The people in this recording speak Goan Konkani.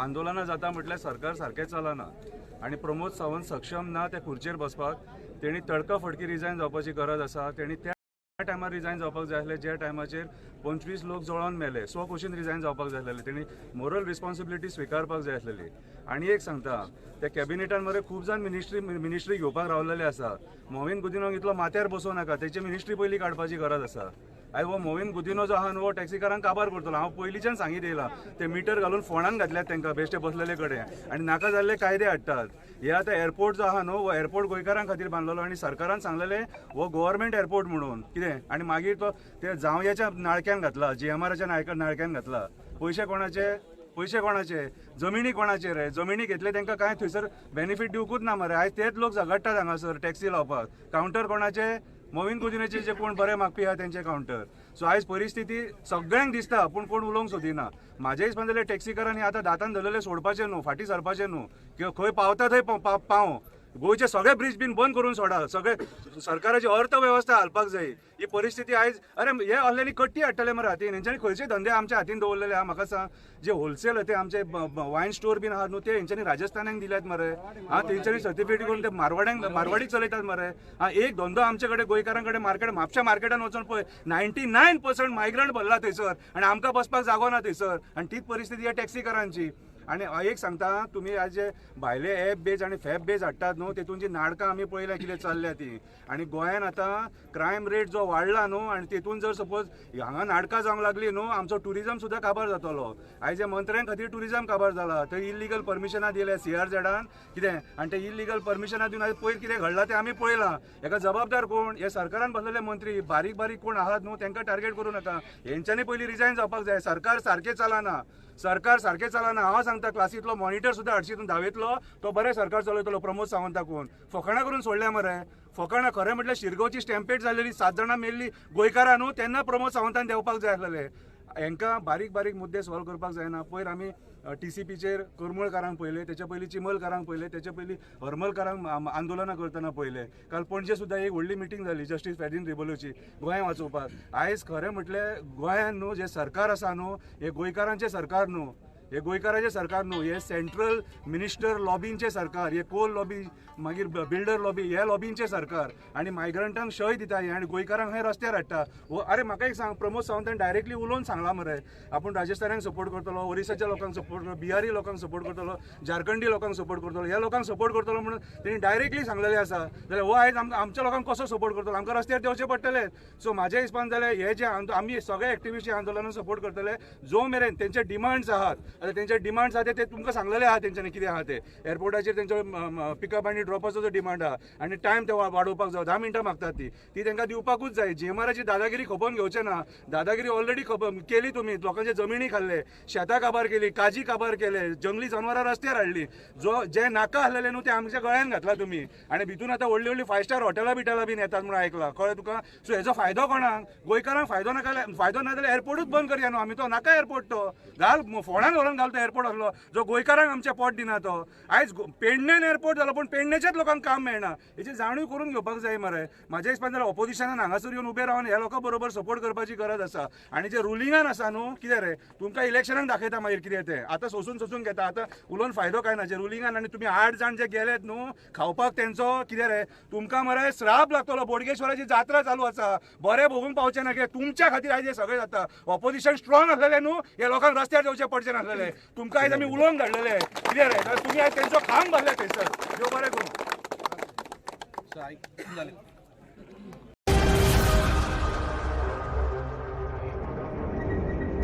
आंदोलनां जाता म्हटल्यार सरकार सारकें चलना आनी प्रमोद सावंत सक्षम ना त्या खुर्चेर बसपाक. तेणी तडका फडकी रिजायन जावपाची गरज आसा. तेणी त्या टायमार रिजायन जावपाक जाय आसलें ज्या टायमाचेर 25 लोक जळोन मेले, स्वखुशीन रिजायन जावपाक जाय आसलेले. तेणी मोरल रिस्पॉन्सिबिलिटी स्विकारपाक जाय आसलेली. आनी एक सांगता, त्या कॅबिनेटान मरे खूब जाण मिनिस्ट्री घेवपाक रावलेले आसा. मोविन गुदिनोक इतलो माथ्यार बसोवं नाका, तेची मिनिस्ट्री पयलीं काडपाची गरज आसा. आयज हो मोविन गुदिनो जो आहा न्हू हो टॅक्सीकारांक काबार करतलो. हांव पयलींच्यान सांगीत येयलां, ते मिटर घालून फोंडान घातल्यात तांकां बेश्टे बसलेले कडेन आनी नाका जाल्ले कायदे हाडटात. हे आतां एअरपोर्ट जो आहा न्हू हो एअरपोर्ट गोंयकारां खातीर बांदलेलो आनी सरकारान सांगलेलें हो गव्हर्मेंट एअरपोर्ट म्हणून कितें, आनी मागीर तो ते जांवयाच्या नाळक्यान घातला, जीएमआराच्या नाळक्यान घातला. पयशे कोणाचे, पयशे कोणाचे, जमिनी कोणाचे रे? जमिनी घेतले तांकां कांय थंयसर बेनिफीट दिवकूच ना मरे. आयज तेच लोक झगडटात हांगासर टॅक्सी लावपाक. कावंटर कोणाचे? मोविन गुदिनाचे जे कोण बरे मागपी आहा तेंचे कावंटर. सो आयज परिस्थिती सगळ्यांक दिसता पूण कोण उलोवंक सोदिना. म्हाज्या हिसपान जाल्यार टॅक्सीकारांनी आतां दातान धरलेले सोडपाचें न्हू, फाटीं सरपाचें न्हू. किंवा खंय पावता थंय पाव. गोंयचे सगळे ब्रिज बीन बंद करून सोडा, सगळे सरकाराची अर्थवेवस्था हालपाक जाय. ही परिस्थिती आयज अरे हे असल्यांनी कट्टी हाडटले मरे हातीन. हेंच्यांनी खंयचे धंदे आमच्या हातीन दवरलेले आहा म्हाका सांग. जे होलसेल ते आमचे वायन स्टोर बीन आहा न्हू ते हेंच्यांनी राजस्थानाक दिल्यात मरे. आं, तेंच्यांनी सर्टिफिकेट करून ते मारवाडीक चलयतात मरे. आं, एक धंदो आमचे कडेन गोंयकारां कडेन मार्केट, म्हापशा मार्केटान वचोन पळय 99% मायग्रंट भरला थंयसर आनी आमकां बसपाक जागो ना थंयसर. आनी तीच परिस्थिती ह्या टॅक्सीकारांची. आनी एक सांगता, तुमी आज जे भायले एप बेज आनी फॅप बेज हाडटात न्हू तेतून जी नाटकां आमी पळयल्या कितें चल्ल्या ती. आनी गोंयान आतां क्रायम रेट जो वाडला न्हू आनी तेतून जर सपोज हांगा नाटकां जावंक लागली न्हू आमचो ट्युरिजम सुद्दां काबार जातलो. आयज मंत्र्यां खातीर ट्युरिजम काबार जाला. थंय इल्लिगल परमिशनां दिल्या सीआरझेडान कितें, आनी ते इल्लिगल परमिशनां दिवन आयज पयर कितें घडलां तें आमी पळयलां. हेका जबाबदार कोण? हे सरकारान बसलेले मंत्री बारीक बारीक कोण आहात न्हू तांकां टार्गेट करूं नाका. हेंच्यांनी पयलीं रिजायन जावपाक जाय. सरकार सारकें चलना, सरकार सारकें चलना. हांव सांगता क्लासींतलो मॉनिटर सुद्दां हाडशी धावेतलो तो बरें सरकार चलयतलो प्रमोद सावंताकून. फकाणां करून सोडल्या मरे, फकाणां. खरें म्हटल्यार शिरगांवची स्टॅम्पेड जालेली, 7 जाणां मेल्ली गोंयकारां न्हू, तेन्ना प्रमोद सावंतान देंवपाक जाय आसलेले. हेंकां बारीक बारीक मुद्दे सॉल्व करपाक जायना. पयर आमी टीसीपीचेर करमळकारांक पळयले, तेच्या पयलीं चिमलकारांक पळयले, तेच्या पयलीं हरमलकारांक आंदोलनां करतना पळयले. काल पणजे सुद्दां एक व्हडली मिटींग जाली जस्टीस फेर्दीन रिबोलोची गोंय वाचोवपाक. आयज खरें म्हटल्यार गोंयान न्हू जें सरकार आसा न्हू हें गोंयकारांचें सरकार न्हू, हे गोंयकारांचें सरकार न्हू, हे सेंट्रल मिनिस्टर लॉबींचें सरकार, हे कोल लॉबी, मागीर बिल्डर लॉबी, हे लॉबींचें सरकार. आनी मायग्रंटांक शय दिता हे आनी गोंयकारांक हे रस्त्यार हाडटा. अरे म्हाका एक सांग, प्रमोद सावंतान डायरेक्टली उलोवन सांगलां मरे आपूण राजस्थानाक सपोर्ट करतलो, ओरिसाच्या लोकांक सपोर्ट करतलो, बिहारी लोकांक सपोर्ट करतलो, झारखंडी लोकांक सपोर्ट करतलो, ह्या लोकांक सपोर्ट करतलो म्हणून तेणी डायरेक्टली सांगलेलें आसा. जाल्यार हो आयज आमकां आमच्या लोकांक कसो सपोर्ट करतलो? आमकां रस्त्यार देंवचें पडटलें. सो म्हाज्या हिसपान जाल्यार हे जे आमी सगळे एक्टिविस्ट आंदोलनाक सपोर्ट करतले जो मेरेन तेंचे डिमांड्स आहात. आतां तेंचे डिमांड्स आहा ते तुमकां सांगलेले आहा तेंच्यांनी कितें आहा ते. एअरपोर्टाचेर तेंचो पिकअप आनी ड्रॉपाचो जो डिमांड आहा आनी टायम ते वाडोवपाक जाय, 10 मिनटां मागतात ती ती तांकां दिवपाकूच जाय. जीएमआराची दादागिरी खपोवन घेवचें ना. दादागिरी ऑलरेडी केली तुमी, लोकांचे जमिनी खाल्ले, शेतां काबार केली, काजी काबार केले, जंगली जनावरां रस्त्यार हाडली, जो जे नाका आसलेले न्हू ते आमच्या गळ्यान घातला तुमी. आनी भितून आतां व्हडली व्हडली 5 स्टार हॉटेलां बिटेलां बीन येतात म्हणून आयकलां, कळ्ळें तुका? सो हेजो फायदो कोणाक? गोंयकारांक फायदो नाका. फायदो ना जाल्यार एअरपोर्टूच बंद करया न्हू आमी. तो नाका एअरपोर्ट, तो घाल फोंडान व्हरून घाल तो एअरपोर्ट आसलो जो गोंयकारांक आमचें पोट दिना तो. आयज पेडण्यान एअरपोर्ट जालो पूण पेडण्याच्याच लोकांक काम मेळना, हेची जाणीव करून घेवपाक जाय मरे. म्हाज्या हिसपान जाल्यार ऑपोजिशनान हांगासर येवन उबे रावन ह्या लोकां बरोबर सपोर्ट करपाची गरज आसा. आनी जे रुलिंगान आसा न्हू कितें रे, तुमकां इलेक्शनाक दाखयता मागीर कितें तें. आतां सोसून सोसून घेता, आतां उलोवन फायदो कांय ना. जे रुलिंगान आनी तुमी 8 जाण जे गेलेत न्हू खावपाक तेंचो कितें रे, तुमकां मरे श्राप लागतलो. बोडगेश्वराची जात्रा चालू आसा, बरें भोगूंक पावचें ना कित्याक तुमच्या खातीर आयज हें सगळें जाता. ऑपोजिशन स्ट्रॉंग आसलेलें न्हू हे लोकांक रस्त्यार देंवचें पडचें नासलेलें. तुमकां आयज आमी उलोवंक धाडलेले कितें रे, तुमी आयज तेंचो खांब भरले थंयसर. देव बरें करूं.